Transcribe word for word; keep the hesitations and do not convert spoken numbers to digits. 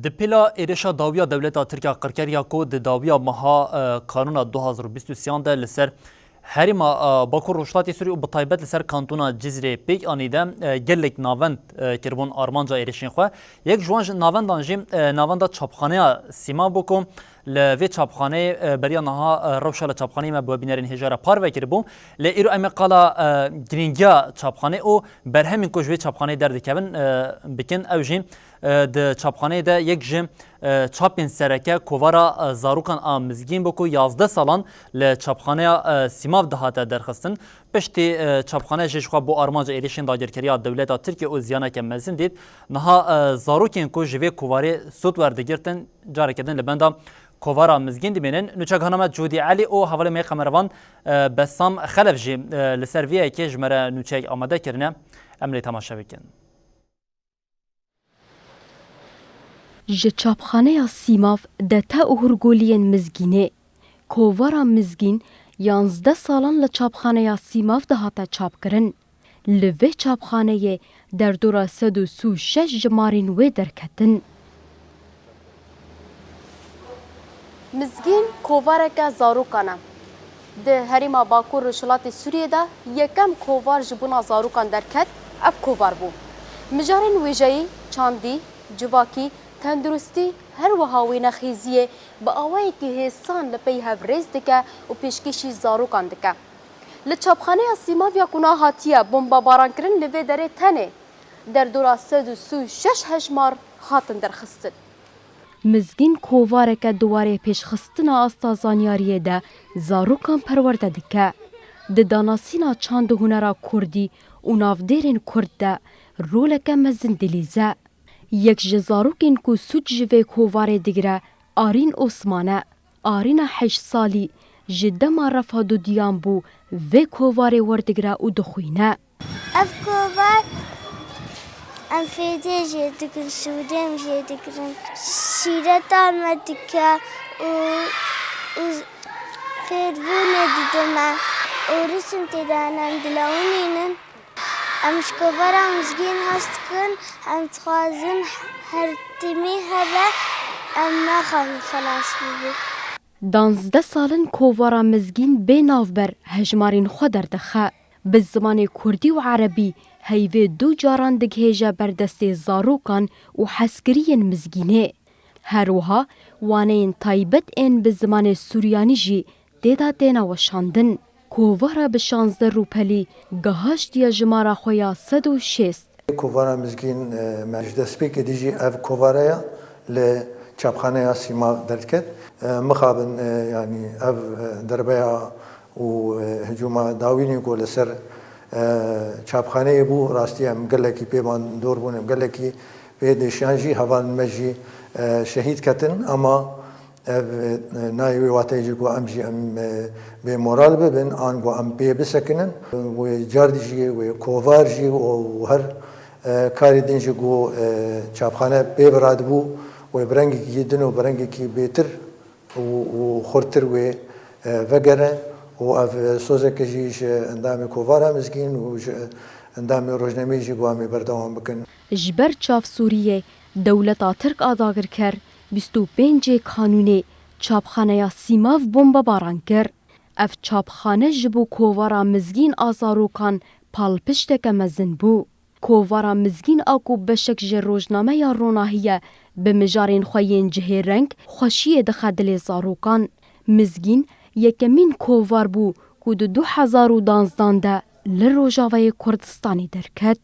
Di pêla êrişa dawiya dewleta Tirk a qirkeriya ku di dawiya meha, e, Kanûna du hazar û bîst û sêyan de li ser herêma, e, Bakur Rojhilatê Sûriyê û bi taybet li ser kantona Cizrê pêk anî de, e, gelek navend, e, kiribûn armanca êrişên xwe. Yek ji wan ji navendan jî, e, navenda çapxaneya Sîmav bû ku li vê çapxaneyê, e, beriya niha, e, rewşa li çapxaneyê me bi we bînerên hêja re parve kiribû. Lê îro em ê qala, e, girîngiya çapxanê û berhemên ku ji vê çapxaneyê derdikevin, e, bikin. Ew jî, e, di çapxaneyê de yek ji, e, çapên sereke kovara, e, zarokan a Mizgîn bû ku yazdeh salan li çapxaneya, e, Sîmav dihate derxistin. Piştî, e, çapxane jî ji xwe bo armanca êrişên dagirkeriya dewleta Tirkiye û ziyaneke mezin dît. Niha, e, zarokên ku ji vê kovarê sûd werdigirtin, careke din li benda kovara Mizgîn dimînin. Nûçegihana me Cûdî Elî û hevalê me yê kamerevan, e, Bessam Xelef jî, e, li ser vê yekê ji me re nûçeyek amade kirine. Em lê temaşe bikin. Ji çapxaneya Sîmav, dete û hurguliyên Mizgînê. Kovara Mizgîn yanzdeh salan li çapxaneya Sîmav dihate çapkirin. Li vê çapxaneyê derdora sed û sî û şeş jimarên wê derketin. Mizgîn kovareke zarokan e. Di herêma Bakur Rojhilatê Sûriyê de yekem kovar ji bona zarokan derket, ev kovar bû. Mijarên wêjeyî, çandî, civakî, tenduristî, her wiha wênexêziyê bi awayekî hêsan li pey hev rêz dike û pêşkêşî zarokan dike. Li çapxaneya Sîmav ya ku niha hatiye bombebarankirin, li vê derê tenê derdora sed û sî û şeş hejmar hatin derxistin. Mizgîn kovareke di warê pêşxistina asta zanyariyê de zarokan perwerde dike. Di danasîna çand û hunera kurdî û navdêrên kurd de roleke mezin dilîze. Yek ji zarokên ku sûc ji vê kovarê digire Arîn Osman e. Arîna heşt salî ji dema refa dudiyan bû vê kovarê werdigire û dixwîne. Ev kovar em fêdê jê dikin, sûdê em jê digirin. Şîreta me dike û, û fêrbûnê dide me û risim tê de hene, em dilewinînin. Em ji kovara Mizgîn hez dikin, em dixwazin her timî hebe, em naxwazin xelas bibin. Danzdeh sal in kovara Mizgîn bê navber hejmarên xwe derdixe. Bi zimanê kurdî û erebî heyvê du caran digihêje ber destê zarokan û hezkiriyên Mizgînê. Her wiha waneyên taybet ên bi zimanê suryanî jî tê de têne weşandin. Kovara bi şazdeh rûpelî gihaştiye jimara xwe ya sed û şêst. Kovara Mizgîn, e, me ji destpêkê dî jî ev kovare ya li çapxaneya Sîma derdiket. E, mixabin, e, yanî ev, e, derbeya û, e, hicûma dawînê ku li ser, e, çapxaneyê bû, rastî em gelekî pê bandor bûn, em gelekî pê dêşiyan jî hevalên me jî, e, şehîd ketin, ama ev, e, nayê wê wateyê jî ku em jî em, e, bê moral bibin, an ku em pê bisekinin. Wê cardî jî, wê kovar jî û her, e, karê din jî ku, e, çapxane pê ve radibû, wê bi rengekî din û bi rengekî bêtir û, û xurtir wê, e, vegere û ev, e, sozeke jî ji endamê kovara Mizgîn û ji endamê rojnameyê jî ku em ê berdewam bikin. Ji ber çav Sûriyê, dewleta Tirk a dagirker bîst û pêncê Kanûnê çapxaneya Sîmav bombebaran kir. Ev çapxane ji bo kovara Mizgîn a zarokan palpişteke mezin bû. Kovara Mizgîn a ku beşek ji rojnameya Ronahî ye, bi mijarên xwe yên cihêreng xweşiyê dixe dilê zarokan. Mizgîn yekemîn kovar bû ku di du hezar û danzdan de li Rojavayê Kurdistanê derket.